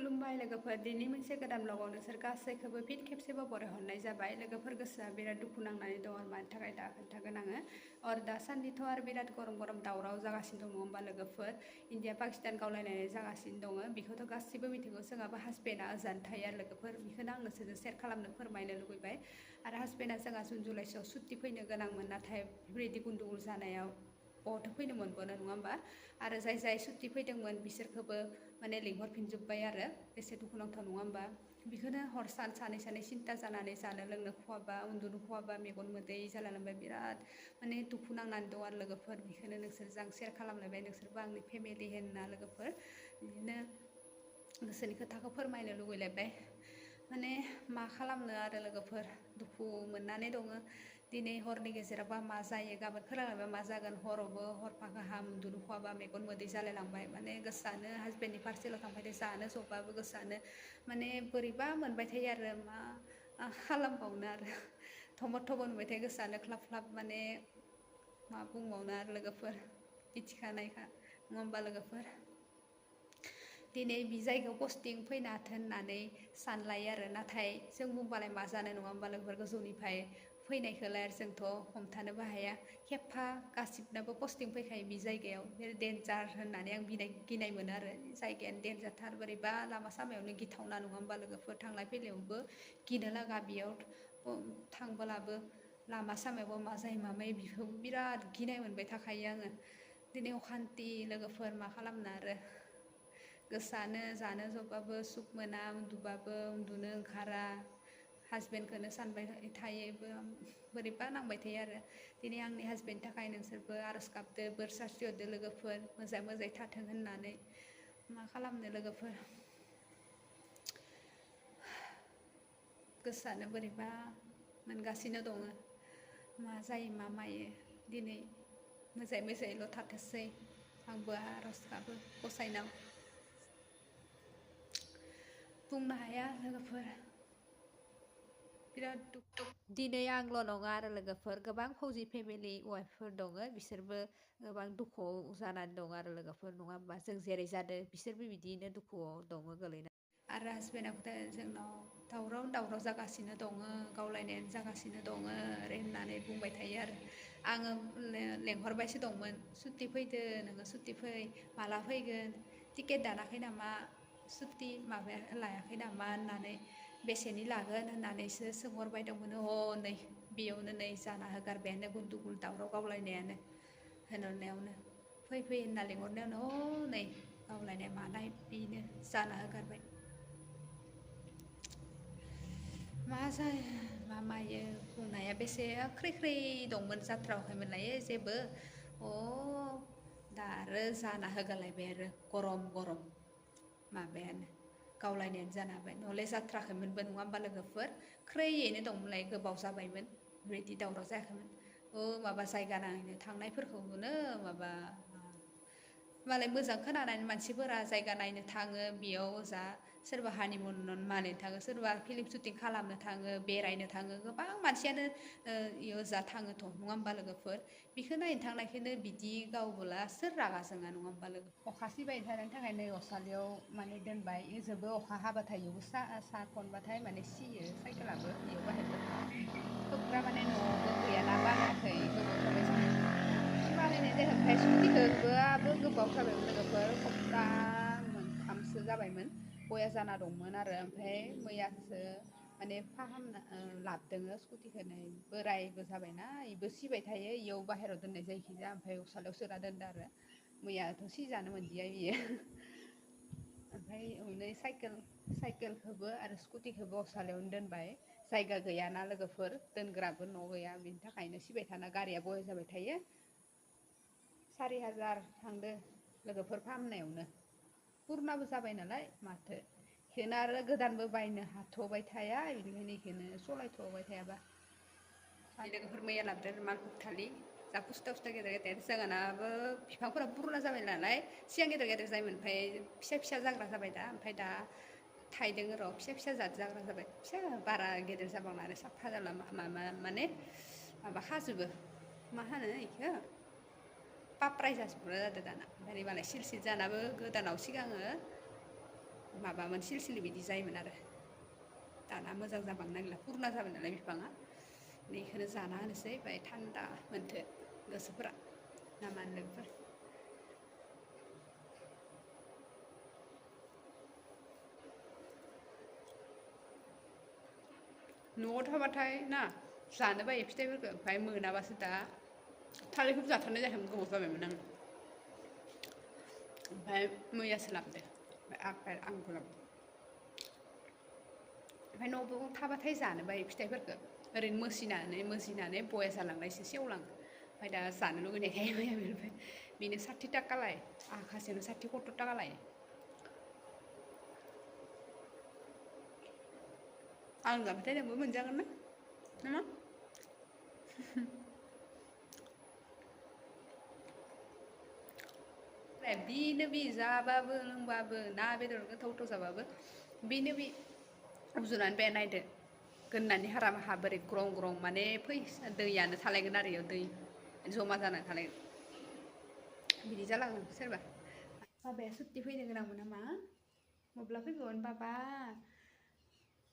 खुलुमबाय लोगोफोर दिनै मोनसे गोदान ब्लगाव नोंसोर गासैखौबो फिन खेबसेबाव बरायहरनाय जाबाय लोगोफोर गोसोआ बिराद दुखु नांनानै दं आरो मानि थाखाय दा खोन्थागोन आङो दासान्दिथ' आरो बिराद गरम गरम दावराव जागासिनो दङ होमबा लोगोफोर इन्डिया पाकिस्तान गावलायनाय जागासिनो दङ बेखौथ' गासिबो मिथिगौ जोंहाबो हासबेन्डआ ओजानो थायो आरो लोगोफोर बेखौनो आं नोंसोरजों सेयार खालामनो फोरमायनो लुबैबाय आरो हासबेन्डआ जोंहा जुन जुलाइसोआव सुट्टि फैनो गोनांमोन नाथाय बेफोरबायदि गुन्दुगुल जानायाव बहाथो फैनो मोनबोनो नङा होमबा आरो जाय सुट्टि फैदोंमोन बिसोरखौबो माने लिंहरफिनजोब्बाय आरो बेसे दुखुनांथाव नङा होमबा बेखौनो हर सान सानै सिन्था जानानै जानो लोंनो खहाबा उन्दुनो खहाबा मेगन मोदै जालायलांबाय बिराद माने दुखु नांनानै दं आरो लोगोफोर बेखौनो नोंसोरजों आं सेयार खालामलायबाय नोंसोरबो आंनि फेमिलि होनना लोगोफोर बिदिनो गोसोनि खोथाखौ फोरमायनो लुगैलायबाय माने मा खालामनो आरो लोगोफोर दुखु मोननानै दङ दिनै हरनि गेजेरावबा मा जायो गाबोन खोलाबा मा जागोन हरावबो हरफा गाहाम उन्दुनो खहाबा मेगन मोदै जालायलांबाय माने गोसोआनो हासबेन्डनि फारसेल' थांबाय थायो जानो जबाबो गोसोआनो माने बोरैबा मोनबाय थायो आरो मा खालामबावनो आरो थमब नुबाय थायो गोसोआनो ख्लाब ख्लाब माने मा बुंबावनो आरो लोगोफोर मिथिखानायखा नङा होमबा लोगोफोर दिनै बे जायगायाव पस्टिं फैनो हाथों होननानै सानलायो आरो नाथाय जों बुंबालाय मा जानो नङा होमबा लोगोफोर गोजौनिफ्राय फैनायखौलाय आरो जोंथ' हमथानोबो हाया खेबफा गासिबनाबो पस्टिं फैखायो बे जायगायाव डेन्जार होननानै आं गिनाय मोनो आरो जायगायानो डेन्जारथार बोरैबा लामा सामायावनो गिथावना नङा होमबा लोगोफोर थांलाय फैलायावबो गिनो लागा बेयाव थांबोलाबो लामा सामायावबो मा जायो मा मायो बेखौ बिराद गिनाय मोनबाय थाखायो आङो दिनै अखान्थि लोगोफोर मा खालामनो आरो गोसोआनो जानो जबाबो सुख मोना उन्दुबाबो उन्दुनो ओंखारा हासबेन्डखौनो सानबाय थायोबो बोरैबा नांबाय थायो आरो दिनै आंनि हासबेन्डनि थाखाय नोंसोरबो आरज गाबदो बोर सारस्रिहरदो लोगोफोर मोजाङै थाथों होननानै मा खालामनो लोगोफोर गोसोआनो बोरैबा मोनगासिनो दङ मा जायो मा मायो दिनै मोजाङैल' थाथोंसै आंबो आरज गाबो गसाइनाव बुंनो हाया लोगोफोर बिराद दुखु दिनै आंल' नङा आरो लोगोफोर गोबां फौजि फेमिलि वाइफफोर दङ बिसोरबो गोबां दुखुआव जानानै दं आरो लोगोफोर नङा होमबा जों जेरै जादों बिसोरबो बिदिनो दुखुआव दङ गोलैना आरो हासबेन्डआबोथ' जोंनाव दावराव जागासिनो दङ गावलायनायानो जागासिनो दङ ओरै होननानै बुंबाय थायो आरो आङो लेंहरबायसो दंमोन सुट्टि फैदो नोङो सुट्टि फै माला फैगोन टिकेट दानाखै नामा सुट्टि माबाया लायाखै नामा होननानै बेसेनि लागोन होननानैसो सोंहरबाय दंमोन नै बेयावनो नै जाना होगारबायानो गुन्दुगुल दावराव गावलायनायानो होनहरनायावनो फै होनना लिंहरनायावनो नै गावलायनाय मानाय बेनो जाना होगारबाय मा जायो मा मायो बुंनाया बेसे ख्रै दंमोन जाथ्राखायमोन लायो जेबो दा आरो जाना होगालायबाय आरो गरम माबायानो गावलायनायानो जाना होबाय नहले जाथ्राखैमोनबो नङा होमबा लोगोफोर ख्रैयैनो दंमोनलाय गोबाव जाबायमोन बेबायदि दावराव जायाखैमोन माबा जायगा नायनो थांनायफोरखौनो माबा मालाय मोजां खोनानानै मानसिफोरा जायगा नायनो थाङो बेयाव जा सोरबा हानिमुन मानिनो थाङो सोरबा फिल्म सुटिं खालामनो थाङो बेरायनो थाङो गोबां मानसियानो इयाव जा थाङोथ' नङा होमबा लोगोफोर बेखौ नायनो थांनायखौनो बिदि गावबोला सोर रागा जोङा नङा होमबा लोगो अखा सिबाय थानायनि थाखाय नै असालियाव माने दोनबाय जोबो अखा हाबाथाय इयावबो सा खनबाथाय माने सियो साइकेलाबो इयाव बाहेरबो खोबग्रा माने न'आवबो गैयाना बानायाखै गोबाव जाबाय बानायनाय जायाखै ओमफ्राय सुटिखौबो गोबाव जाबायमोन लोगोफोर सप्ता मोनथामसो जाबायमोन बया जाना दंमोन आरो ओमफ्राय मैयासो माने फाहामना लाबोदों स्कुटिखौनो बोरायबो जाबायना इबो सिबाय थायो इयाव बाहेरायाव दोननाय जायखिजाया ओमफ्राय उसालायाव सोना दोनदो आरो मैयाथ' सिजानो मोनदिया बियो ओमफ्राय हनै साइकेलखौबो आरो स्कुटिखौबो असालायावनो दोनबाय जायगा गैयाना लोगोफोर दोनग्राबो न' गैया बेनि थाखायनो सिबाय थाना गारिया बया जाबाय थायो 4,000 थांदो लोगोफोर फाहामनायावनो पुरनाबो जाबाय नालाय माथो बेखौनो आरो गोदानबो बायनो हाथ'बाय थाया बेनिखायनो बेखौनो सलायथ'बाय थायाबा लोगोफोर मैया लाबोदों मालभग थालि जा फुस्था गेदेर जोंहानाबो बिफांफोरा पुरुना जाबाय नालाय सिगां गेदेर जायोमोन ओमफ्राय फिसा जाग्रा जाबाय दा ओमफ्राय दा थाइदों र' फिसा जाद जाग्रा जाबाय फिसा बारा गेदेर जाबांला आरो साफा जाला माने माबा खाजोबो मा होनो बेखौ पापराय जाजोबग्रा जादों दाना ओमफ्राय मालाय सिलसिल जानाबो गोदानाव सिगाङो माबामोन सिलसिल बिदि जायोमोन आरो दाना मोजां जाबांनो नागिरला पुरना जाबाय नालाय बिफाङा बेखौनो जाना होनोसै बाय थान्दा मोनथो गोसोफोरा ना मा होनो लोगोफोर न'आव थाबाथाय ना जानो बायो फिथाइफोरखौ ओमफ्राय मोनाबासो दा थालिरखौबो जाथारनाय जायाखैमोन गोबाव जाबायमोन आं ओमफ्राय मैयासो लाबोदो आफेल आंगुर ओमफ्राय न'आव थाबाथाय जानो बायो फिथाइफोरखौ ओरैनो मोसिनानै बया जालांनायसो सेवलाङो ओमफ्राय दा जानो लुगैनायखाय मैया बिनिफ्राय बेनो 60 थाखा लाय आखासेयावनो 60-70 थाखा लायो आं जाबाथाय नोंबो मोनजागोन ना नामा बेनो बे जाबाबो लोंबाबो ना बेदर गोथाव जाबाबो बेनो बे उजुनानै बे नायदो गोननानै हारा बोरै ग्रं ग्रं माने दैयानो थालायगोन आरो इयाव दै जमा जानानै थालायगोन बिदि जालाङो सोरबा बाबाया सुट्टि फैनो गोनांमोन नामा मब्ला फैगोन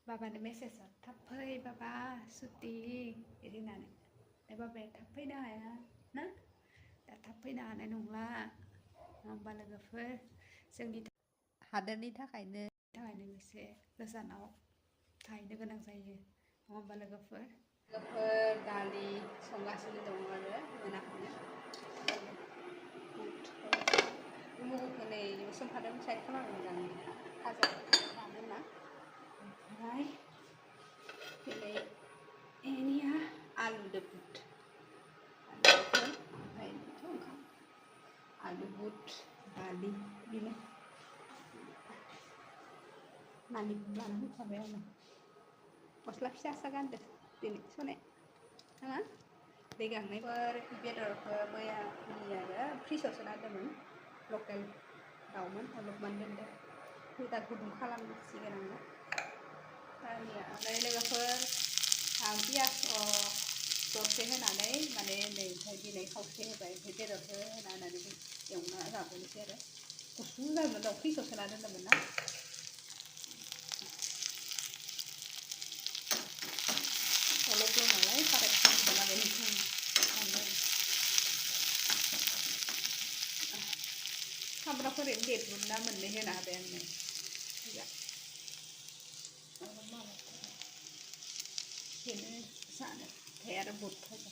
बाबानो मेसेज थाब फै बाबा सुट्टि बिदि होननानै बाबाया थाब फैनो हाया ना दा थाब फैनो हानाय नंला होमबा लोगोफोर जोंनि हादोरनि थाखायनो एसे गोजानाव थाहैनो गोनां जायो नङा होमबा लोगोफोर दालि संगासिनो दङ आरो मोनाखैनो मुगुखौ नै सोमखादों साइड खालामदों आं फाजा जानो होनना ओमफ्राय दिनै एनिया आलुदो बुट ओमफ्राय ओंखाम आलु बुट दालि बेनो नानिखौ लाना फैखाबाय आङो गस्ला फिसा गानदो दिनै सनाया नङा दै गांनायफोर बेदरखौ मैया आरो फ्रिजाव सोना दोनदोंमोन लकेल दाउमोन अलपमान दोनदो दा गुदुं खालामसिगोन आङो दानिया ओमफ्राय लोगोफोर आं पियास दरसे होनानै माने नै ओमफ्राय दिनै खावसे होबाय ओमफ्राय बेदरखौ होनानै एवना जाबोनोसै आरो गुसु जायोमोन दाउ फ्रिजाव सोना दोनदोंमोन ना अलप नालाय साराय सामब्रामफोर ओरैनो देरब्रुना मोननै होना होबाय आङो बेनो जानो ओमफ्राय आरो बुट भाजा